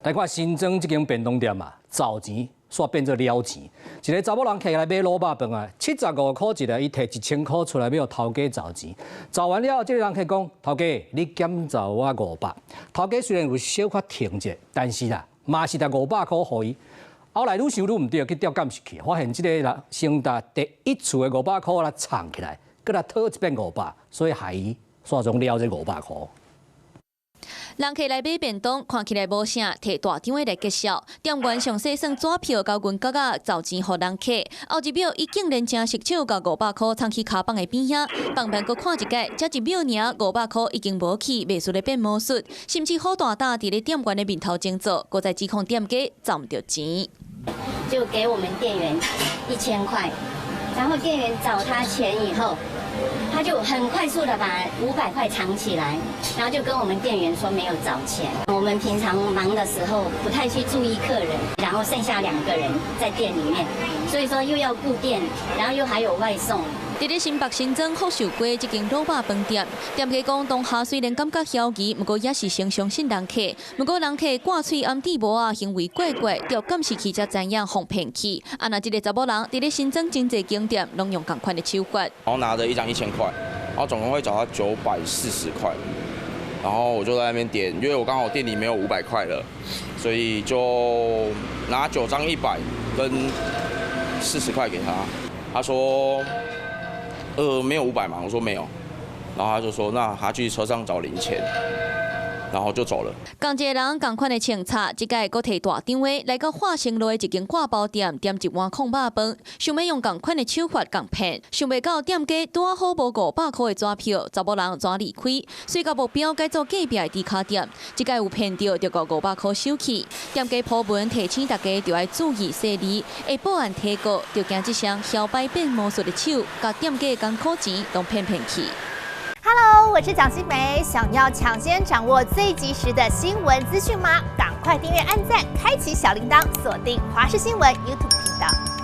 來看新莊這間便當店啊，找錢煞變做撩錢。一个查某人客來買滷肉飯啊，75箍一个，伊提1000箍出來欲予頭家找錢。找完了後，這个人客講：頭家，你減找我五百。頭家雖然有小可停者，但是啦，嘛是提500箍予伊。後來愈想愈毋對，去調監視器，發現這个人先共第一次的五百箍來藏起來，閣來討一遍五百，所以害伊煞總撩這五百箍。人客來買便當，看起來無啥，提大張的來結數。店員詳細算紙票，交銀角仔找錢予人客。後一秒，伊竟然誠熟手，共500箍藏去跤放的邊遐。放慢閣看一擺，才一秒爾，五百箍已經無去，袂輸咧變魔術，甚至好大膽佇咧店員的面頭前做，閣再指控店家找毋著錢。就給我們店員1000塊，然後店員找他錢以後，他就很快速的把500塊藏起來，然後就跟我們店員說沒有找錢。我們平常忙的時候不太去注意客人，然後剩下兩個人在店裡面，所以說又要顧店，然後又還有外送。佇咧新北新莊福壽街這間滷肉飯店，店家講當下雖然感覺枵疑，毋過也是先相信人客。毋過人客掛喙罨戴帽仔，行為怪怪，調監視器才知影予騙去。啊，若這个查某人佇咧新莊真濟間店，攏用仝款的手法。然後拿着一張1000塊，然後總共會找他940塊，然後我就在那邊點，因為我剛好店裡沒有500塊了，所以就拿九張100跟40塊給他。他說，沒有五百嘛？我說沒有，然後他就說，那他去車上找零錢，然後就走了。仝一个人仝款的穿插，這擺閣提大張的來到化成路的一間掛包店，點一碗炕肉飯，想欲用仝款的手法共騙，想袂到店家拄好無五百箍的紙票，查某人怎離開？遂共目標改做隔壁的豬跤店，這擺有騙著，就共五百箍收去。店家鋪文提醒大家，著愛注意細膩，會報案提告，著驚這雙搖擺變魔術的手，共店家艱苦錢攏騙騙去。 Hello，我是蔣新梅，想要搶先掌握最及時的新聞資訊嗎？趕快訂閱、按讚、開啟小鈴鐺，鎖定華視新聞 YouTube 頻道。